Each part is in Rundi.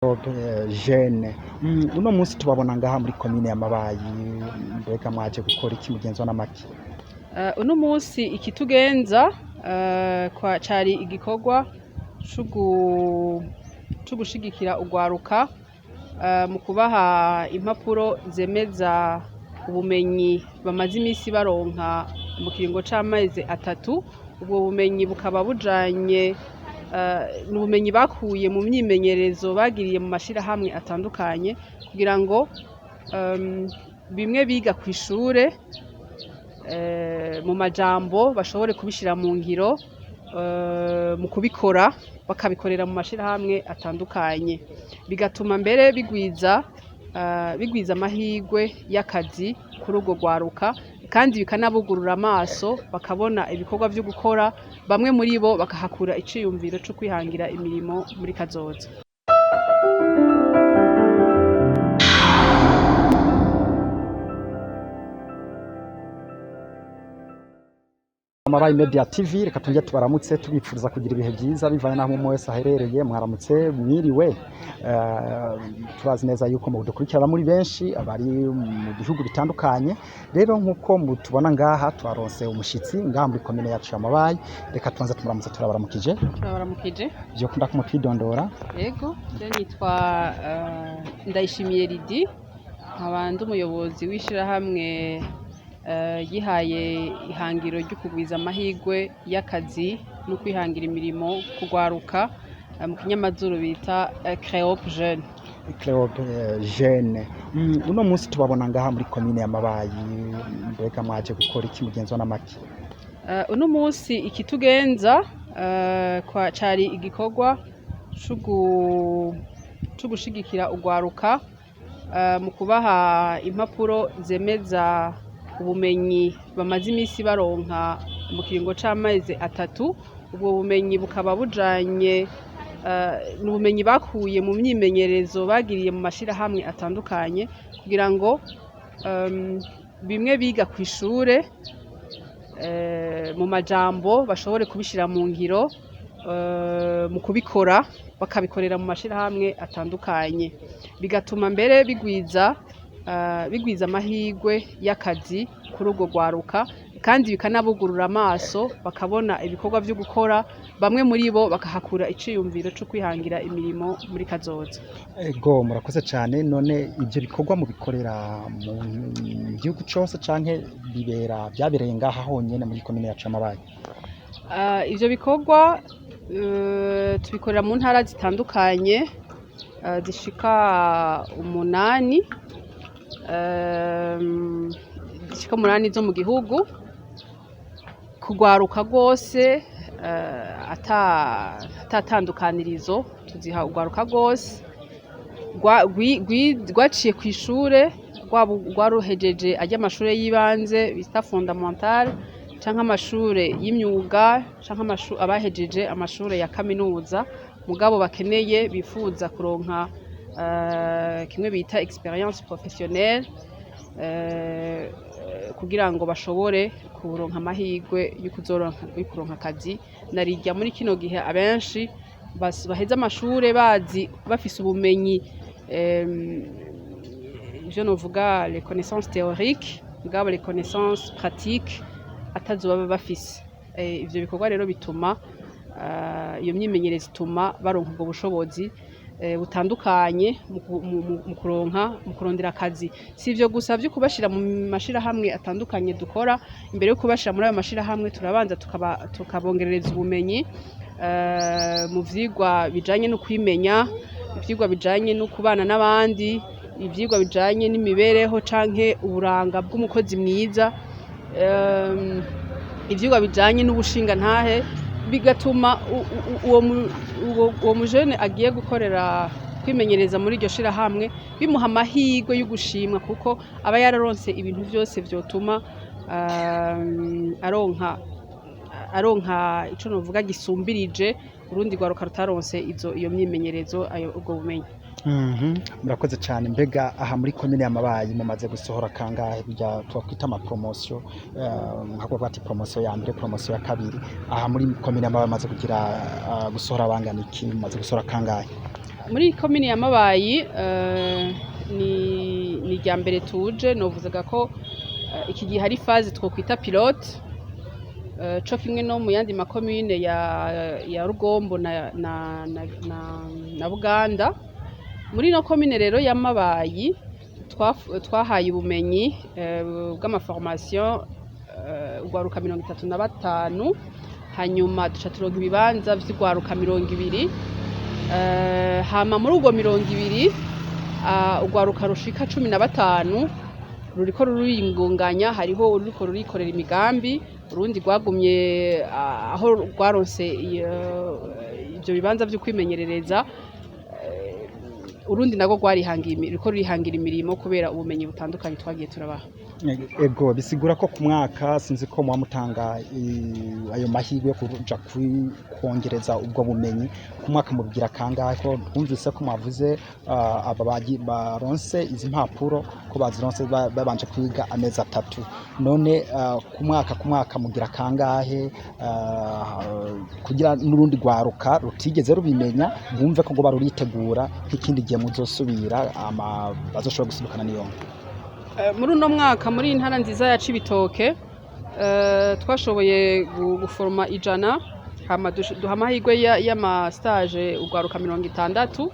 Jeune, uno munsi tubabona ngaha muri komine ya Mabayi, mbega mwaje gukora iki, mugenzi wa n'amaki? Uno munsi ikitugenza cari igikorwa co gushigikira urwaruka mu kubaha impapuro zemeza ubumenyi bamaze imisi baronka mu kiringo c'amezi 3. Ubwo bumenyi bukaba bujanye n'ubumenyi bakuye mu myimenyerezo bagiriye mu mashirahamwe atandukanye, kugira ngo bimwe biga kw'ishure mu majambo bashobore kubishira mu ngiro mu kubikora, bakabikorera mu mashirahamwe atandukanye, bigatuma mbere bigwiza amahirwe y'akazi kuri urwo rwaruka, kandi bikanabugurura amaso bakabona ibikorwa vyo gukora. Bamwe muri bo bakahakura iciyumviro co kwihangira imirimo muri kazoza. Mabayi Media TV, reka tujye tubaramutse, tubipfuriza kugira ibihe byiza bivanye n'aho umwe wese aherereye. Mwaramutse, mwiriwe. Turazi neza yuko mu dukurikirana muri benshi abari mu bihugu bitandukanye. Rero nk'uko mutubona ngaha, twaronse umushitsi ngaha muri komine yacu ya Mabayi. Reka tubanze tumuramutse. Turabaramukije. Turabaramukije. Byo kunda kumutwidondora. Yego, je nitwa Ndayishimiye Lydie, nkaba ndi umuyobozi w'ishirahamwe yihaye ihangiro ryo kugwiza amahirwe y'akazi no kwihangira imirimo kugwaruka, mu kinyamazuru bita Creop Jeune. Creop Jeune, uno munsi tubabona ngaha muri komine ya Mabayi, mbega mwaje gukora iki, mugenzi wa n'amaki? Uno munsi ikitugenza cari igikorwa co gushigikira urwaruka mu kubaha impapuro zemeza ubumenyi bamaze imisi baronka mu kiringo c'amezi 3. Ubwo bumenyi bukaba bujanye n'ubumenyi bakuye mu myimenyerezo bagiriye mu mashirahamwe atandukanye, kugira ngo bimwe biga kw'ishure mu majambo bashobore kubishira mu ngiro mu kubikora, bakabikorera mu mashirahamwe atandukanye, bigatuma mbere bigwiza amahirwe y'akazi kuri urwo rwaruka, kandi bikanabugurura amaso bakabona ibikorwa vyo gukora. Bamwe muri bo bakahakura iciyumviro co kwihangira imirimo muri kazoza. Ego, murakoze cyane. None ibyo bikorwa mubikorera mu gihugu cose, canke bibera byabereye ngaha honyene muri komine yacu ya Mabayi? Ivyo bikorwa tubikorera mu ntara zitandukanye zishika 8, zishika 8 zo mu gihugu, kugwaruka rwose ata tandukanirizo, tuziha urwaruka rwose rwaciye kw'ishure, rwaruhejeje arya amashure y'ibanze bita fondamentale, canke amashure y'imyuga, canke abahejeje amashure ya kaminuza, mugabo bakeneye, bifuza kuronka kimwe bita expérience professionnelle, kugira ngo bashobore kuronka amahirwe yo kuronka akazi. Narirya muri kino gihe abenshi baheza amashure bazi, bafise ubumenyi, ivyo novuga les connaissances théoriques, mugabo les connaissances pratiques atazo baba bafise. Ivyo bikorwa rero bituma iyo myimenyerezo ituma baronka ubwo bushobozi butandukanye mu kuronka, mu kurondera akazi. Si ivyo gusa vyo kubashira mu mashirahamwe atandukanye dukora. Imbere yo kubashira muri ayo mashirahamwe, turabanza tukabongerereza ubumenyi mu vyigwa bijanye no kwimenya, ivyigwa bijanye no kubana n'abandi, ivyigwa bijanye n'imibereho canke uburanga bw'umukozi mwiza, ivyigwa bijanye n'ubushingantahe, bigatuma uwo mujene agiye gukorera, kwimenyereza muri iryo shirahamwe, bimuha amahirwe yo gushimwa, kuko aba yararonse ibintu vyose vyotuma aronka ico novuga gisumbirije urundi rwaruka rutaronse iyo myimenyerezo, ubwo bumenyi. Murakoze cyane. Mbega aha muri komine ya Mabayi mumaze gusohora kangahe bijya twakwita ama promotion, nka kuvuga ati promotion ya mbere, promotion ya kabiri? Aha muri komine ya Mabayi mumaze kugira gusohora bangana iki? Mumaze gusohora kangahe? Muri komine ya Mabayi ni irya mbere tuje. Novuzaga ko iki gihe hari phase twokwita pilote, co kimwe no mu yandi makomine ya Rugombo na Buganda. Muri no komine rero ya Mabayi twahaye ubumenyi bw'amaformation urwaruka 35, hanyuma duca turonka ibibanza vy'urwaruka 20. Hama muri urwo 20, urwaruka rushika 15 ruriko ruriyungunganya. Hariho ururiko rurikorera imigambi, urundi rwagumye aho rwaronse ivyo bibanza vyo kwimenyerereza, urundi narwo rwarihangiye, ruriko rurihangira imirimo kubera ubumenyi butandukanye twagiye turabaha. Ego, bisigura ko ku mwaka, sinzi ko muba mutanga ayo mahirwe yo kuja kongereza ubwo bumenyi, ku mwaka mubigira kangahe? Ko twumvise ko mwavuze aba baronse izi mpapuro ko bazironse babanje kwiga amezi 3. None ku mwaka mugira kangahe, kugira n'urundi rwaruka rutigeze rubimenya bumve ko ngo baruritegura nk'ikindi gihe muzosubira ama bazoshobora gusubikana n'iyo? Muri uno mwaka, muri iyi ntara nziza ya Cibitoke, twashoboye guforoma 100, hama duha amahirwe y'ama stage urwaruka 60.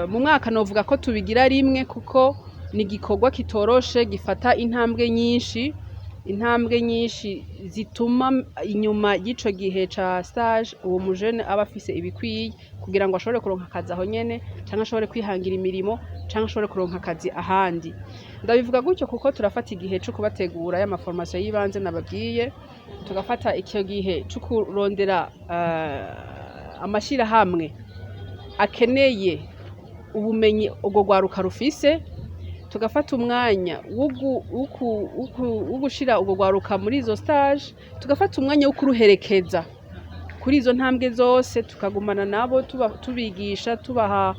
Mu mwaka novuga ko tubigira rimwe, kuko ni igikorwa kitoroshe, gifata intambwe nyinshi, intambwe nyinshi zituma inyuma y'ico gihe ca stage uwo mujene aba afise ibikwiye kugira ngo ashobore kuronka akazi aho nyene, canke ashobore kwihangira imirimo, canke ashobore kuronka akazi ahandi. Ndabivuga gutyo kuko turafata igihe co kubategura y'ama formation y'ibanze nababwiye, tugafata icyo gihe co kurondera amashirahamwe akeneye ubumenyi urwo rwaruka rufise, tugafata umwanya wo gushira urwo rwaruka muri izo stage, tugafata umwanya wo kuruherekeza kuri izo ntambwe zose, tukagumana nabo, tubigisha, tubaha,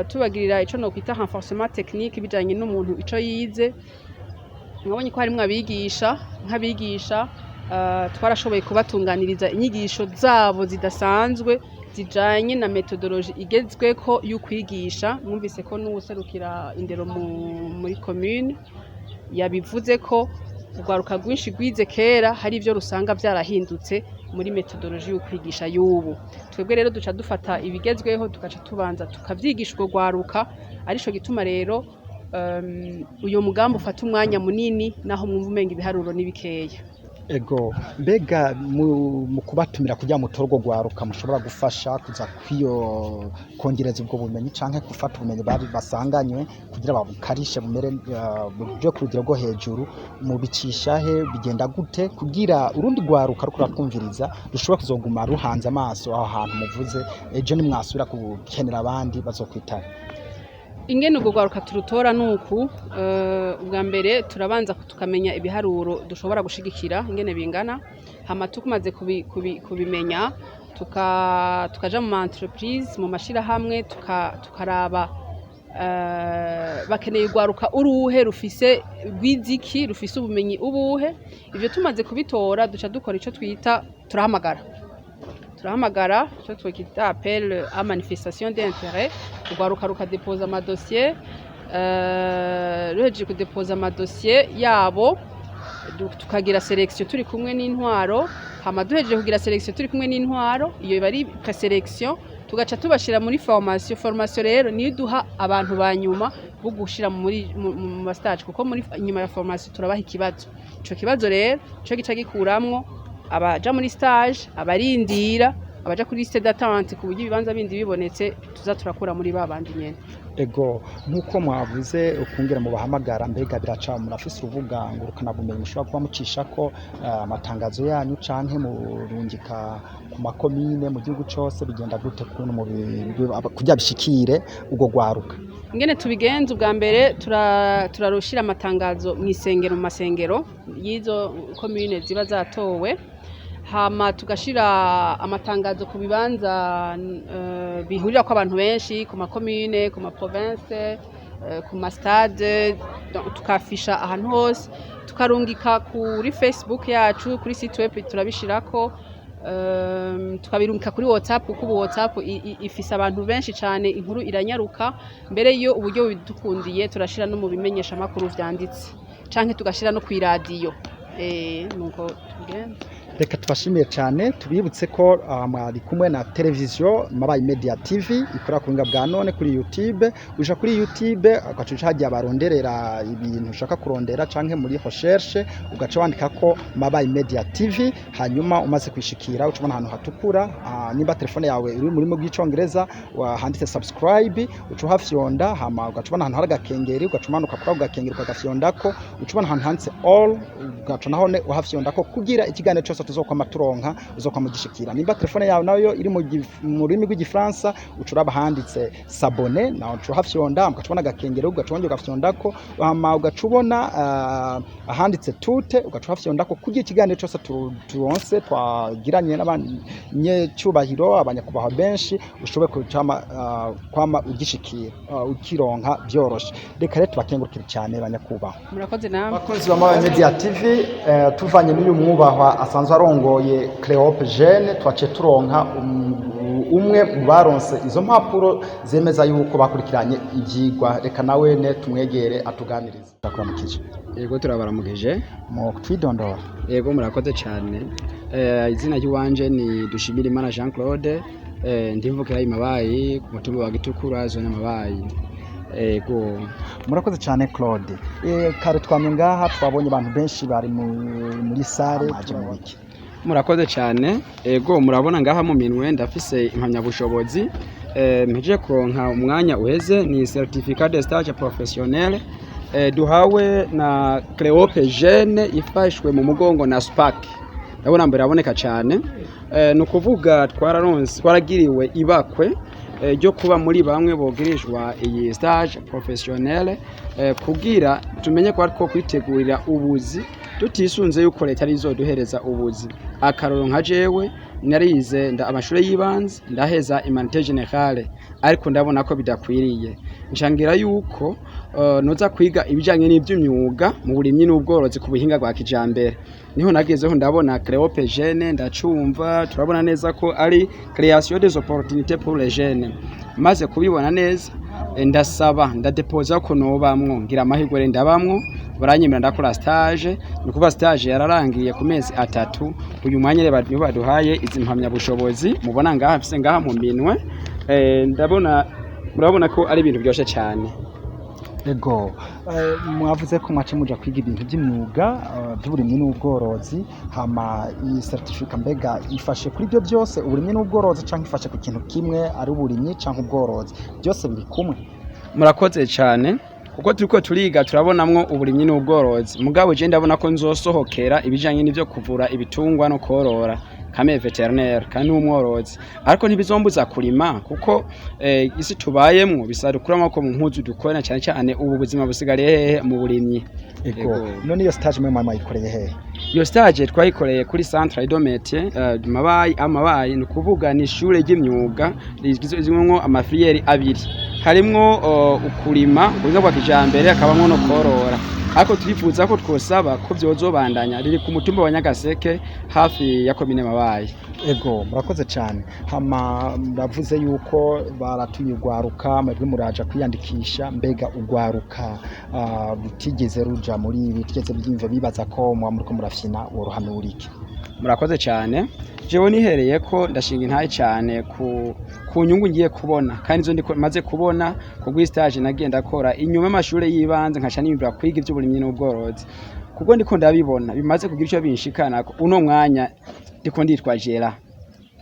tubagirira ico nokwita renforcement technique bijanye n'umuntu ico yize. Mwabonye ko harimwo abigisha. Nk'abigisha, twarashoboye kubatunganiriza inyigisho zabo zidasanzwe zijanye na méthodologie igezweko y'ukwigisha. Mwumvise ko n'uwuserukira indero muri commune yabivuze ko urwaruka rwinshi rwize kera hari ivyo rusanga vyarahindutse muri méthodologie y'ukwigisha y'ubu. Twebwe rero duca dufata ibigezweho, tugaca tubanza tukavyigisha urwo rwaruka. Arico gituma rero uyo mugambi ufata umwanya munini, naho mwumva umenga ibiharuro ni bikeya. Ego, mbega mu kubatumira kugira mutore urwo rwaruka mushobora gufasha kuza kwiyo kongereza ubwo bumenyi canke gufata ubumenyi bari basanganywe kugira babukarishe bumere buje ku rugero rwo hejuru, mubicisha he? Bigenda gute kugira urundi rwaruka ruko ruratwumviriza rushobora kuzoguma ruhanze amaso aho hantu muvuze, ejo nimwasubira gukenera abandi bazokwitaba? Ingene urwo rwaruka turutora nuku: ubwa mbere turabanza tukamenya ibiharuro dushobora gushigikira ingene bingana. Hama tumaze kubimenya, tukaja mu ma entreprise, mu mashirahamwe, tukaraba bakeneye urwaruka uruhe, rufise rwiziki, rufise ubumenyi ubuhe. Ivyo tumaze kubitora, duca dukora ico twita turahamagara, ico twita appel à manifestation d'intérêt. Urwaruka rukadepoza amadosiye. Ruhejeje kudepoza amadosiye yabo, tukagira sélection turi kumwe n'intwaro. Hama duhejeje kugira sélection turi kumwe n'intwaro, iyo iba ari présélection, tugaca tubashira muri formation. Formation rero niyo iduha abantu ba nyuma bo gushira muri mu ma stage, kuko muri inyuma ya formation turabaha ikibazo. Ico kibazo rero ico gica gikuramwo abaja muri stage, abarindira, abaja kuri liste d'attente, ku buryo ibibanza bindi bibonetse tuza turakura muri ba bandi nyene. Ego, nk'uko mwavuze ukungera mu bahamagara, mbega biraca, murafise urubuga ngurukana bumenyi mushobora kuba mucishako amatangazo yanyu, canke murungika ku makomine mu gihugu cose? Bigenda gute kuntu kugira bishikire urwo rwaruka? Ingene tubigenza: ubwa mbere turarushira amatangazo mw'isengero, mu masengero y'izo komine ziba zatowe. Hama tugashira amatangazo ku bibanza bihurirako abantu benshi, ku makomine, ku ma province, ku ma stade, tukafisha ahantu hose, tukarungika kuri Facebook yacu, kuri site web turabishirako. Tukabirungika kuri WhatsApp, kuko ubu WhatsApp ifise abantu benshi cane, inkuru iranyaruka. Mbere iyo uburyo bubidukundiye, turashira no mu bimenyesha makuru vyanditse canke tugashira no kw'iradiyo. Nuko tubigenza. Reka tubashimiye cyane, tubibutse ko mwari kumwe na televiziyo Mabayi Media TV ikorera ku buhinga bwa none kuri YouTube. Uja kuri YouTube, ugaca uja hagiye baronderera ibintu ushaka kurondera, canke muri recherche ugaca wandika ko Mabayi Media TV. Hanyuma umaze kwishikira, uca ubona ahantu hatukura, nimba telefone yawe iri mu rurimi rw'Icongereza, handitse subscribe, uca uhafyonda. Hama ugaca ubona ahantu hari agakengeri, ugaca umanuka kuri ako gakengeri ukagafyondako, uca ubona ahantu handitse all, ugaca nahone uhafyondako kugira ikiganiro cyose tuzokwama turonka uzokwama ugishikira. Nimba telefone yawe nayo iri mu rurimi rw'Igifaransa, uca uraba handitse s'abonner, nawe uca uhafyonda, ugaca ubona agakengeri, ugaca wongera ugafyondako. Hama ugaca ubona ahanditse tout, ugaca uhafyondako kugira ikiganiro cyose turonse twagiranye n'abanyecyubahiro, abanyakubahwa benshi, ushobore kucama kwama ugishikira, ukironka byoroshe. Reka rero tubakengurukire cyane, banyakubahwa. Murakoze namwe. Bakunzi ba Mabayi Media TV, tuvanye n'uyu mwubahwa asanzwe arongoye Cleope Jeune, twaciye turonka umwe mu baronse izo mpapuro zemeza yuko bakurikiranye ivyigwa. Reka nawe ne tumwegere atuganirize. Turakuramukije. Yego, turabaramukije. Mu twidondora. Yego, murakoze cyane. Izina ry'iwanje ni Dushimirimana Jean Claude, ndimvukira Imabayi ku mutumba wa Gitukura, zone Mabayi. Yego. Murakoze cyane, Claude. Kare twamye ngaha, twabonye abantu benshi bari muri salle. Mwaje mu biki? Murakoze cyane. Yego, murabona ngaha mu minwe ndafise impamyabushobozi mpejeje kuronka umwanya uheze, ni certificat de stage professionnel duhawe na Cleope Jeune ifashwe mu mugongo na Spark. Ndabona mbere aboneka cyane. Ni ukuvuga twararonse, twaragiriwe ibakwe ryo kuba muri bamwe bogirijwa iyi stage professionnelle kugira tumenye ko ariko kwitegurira ubuzi tutisunze yuko leta arizoduhereza ubuzi. Akaroro nka jewe narize nda amashuri y'ibanze, ndaheza humanités générales, ariko ndabona ko bidakwiriye, nshangira yuko noza kwiga ibijanye n'ivy'imyuga mu burimyi n'ubworozi ku buhinga bwa kijambere. Niho nagezeho ndabona Cleope Jeune, ndacumva turabona neza ko ari création des opportunités pour les jeunes. Maze kubibona neza, ndasaba, ndadepoza ko nobamwo, ngira amahirwe rero ndabamwo, baranyemera, ndakora stage. Ni kuva stage yararangiye ku mezi 3. Uyu mwanya rero nibo baduhaye izi mpamyabushobozi mubona ngaha mfise ngaha mu minwe. Ndabona murabona ko ari ibintu byoshe cyane. Ego, mwavuze ko mwace muja kwiga ibintu by'imyuga by'uburimyi n'ubworozi. Hama iyi certificat mbega ifashe kuri ibyo byose, uburimyi n'ubworozi, canke ifashe ku kintu kimwe, ari uburimyi canke ubworozi, byose biri kumwe? Murakoze cyane. Kuko turiko turiga turabonamwo uburimyi n'ubworozi, mugabo je ndabona ko nzosohokera ibijanye n'ivyo kuvura ibitungwa no korora kame vétérinaire kandi n'umworozi, ariko ntibizombuza kurima, kuko isi tubayemwo bisaba dukure amaboko mu mpuzu dukora, cyane cyane ubu buzima busigariye hehe? Mu burimyi. Ego. Ego. None iyo stage mwe mwayikoreye hehe? Iyo stage twayikoreye kuri Centre de Métier Mabayi. Amabayi ni ukuvuga ni ishure ry'imyuga rigizwemwo ama filières abiri, harimwo ukurima ku buryo bwa kijambere, hakabamwo no korora. Ariko turifuza ko twosaba ko vyozobandanya. Riri ku mutumba wa Nyagaseke, hafi ya komine Mabayi. Ego, murakoze cyane. Hama muravuze yuko baratuye ugwaruka, mwebwe muraja kwiyandikisha. Mbega ugwaruka rutigeze ruja muri ibi, rutigeze byimva, bibaza ko muba muriko murafyina, woruhanura iki? Murakoze cyane. Jewe nihereye ko ndashinga intaye cyane ku nyungu ngiye kubona, kandi izo ndiko maze kubona ku stage nagiye ndakora inyuma y'amashuri y'ibanze, nkaca nimbura kwiga iby'uburimyi n'ubworozi, kuko ndiko ndabibona bimaze kugira icyo binshikana. Uno mwanya ndiko nditwa Gera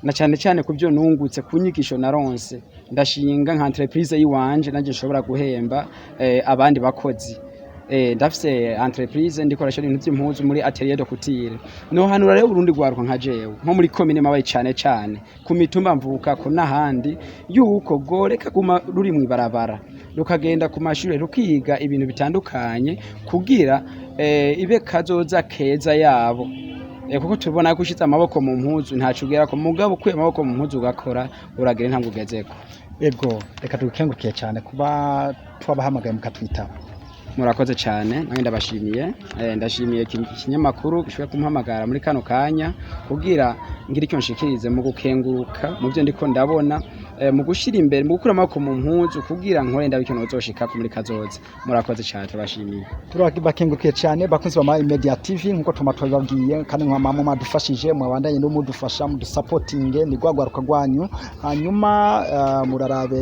na cyane cyane ku byo nungutse ku nyigisho naronse, ndashinga nka entreprise yiwanje nanjye nshobora guhemba abandi bakozi. Ndafise entreprise, ndikoresha ibintu by'impuzu muri atelier de couture. No hanura rero urundi rwaruka nka jewe nko muri komine Mabayi, cane cane ku mitumba mvuka ko n'ahandi, yuko goreka guma ruri mw'ibarabara, rukagenda ku mashure rukiga ibintu bitandukanye kugira ibe kazoza keza yabo. Kuko tubona ko ushize amaboko mu mpuzu ntaco ugera ko, mugabo ukuye amaboko mu mpuzu ugakora, uragira intambwe ugezeko. Ego, reka tugukengurukiye cyane kuba twabahamagaye mukatwitaba. Murakoze cyane, nanjye ndabashimiye. Ndashimiye ikinyamakuru gishoboye kumpamagara muri kano kanya kugira ngire icyo nshikirize mu gukenguruka mu byo ndiko ndabona, mu gushira imbere, mu gukura amaboko mu mpuzu kugira nkore ndabe icyo nozoshikako muri kazoza. Murakoze cyane, turabashimiye. Turabakengurukiye cyane, bakunzi ba Mayi Media TV. Nkuko tuma tubabwiye kandi mwama mwadufashije, mwabandanye no mudufasha, mudusapotinge, ni rwagwaruka rwanyu. Hanyuma murarabe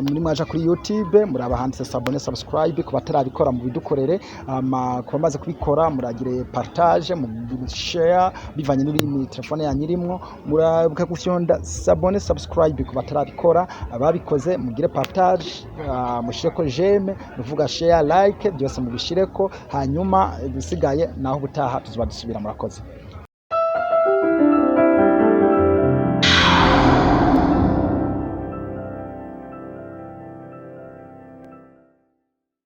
muri mwaja kuri YouTube, muraba handitse s'abonner, subscribe ku batarabikora, mubidukorere. Ama ku bamaze kubikora, muragire partage, mu share bivanye n'ururimi telefone yanyu irimwo. Murabuka gufyonda s'abonner, subscribe ku batarabikora. Ababikoze mugire partage, mushireko j'aime, nuvuga share, like, byose mubishireko. Hanyuma ibisigaye naho ubutaha tuzoba dusubira. Murakoze.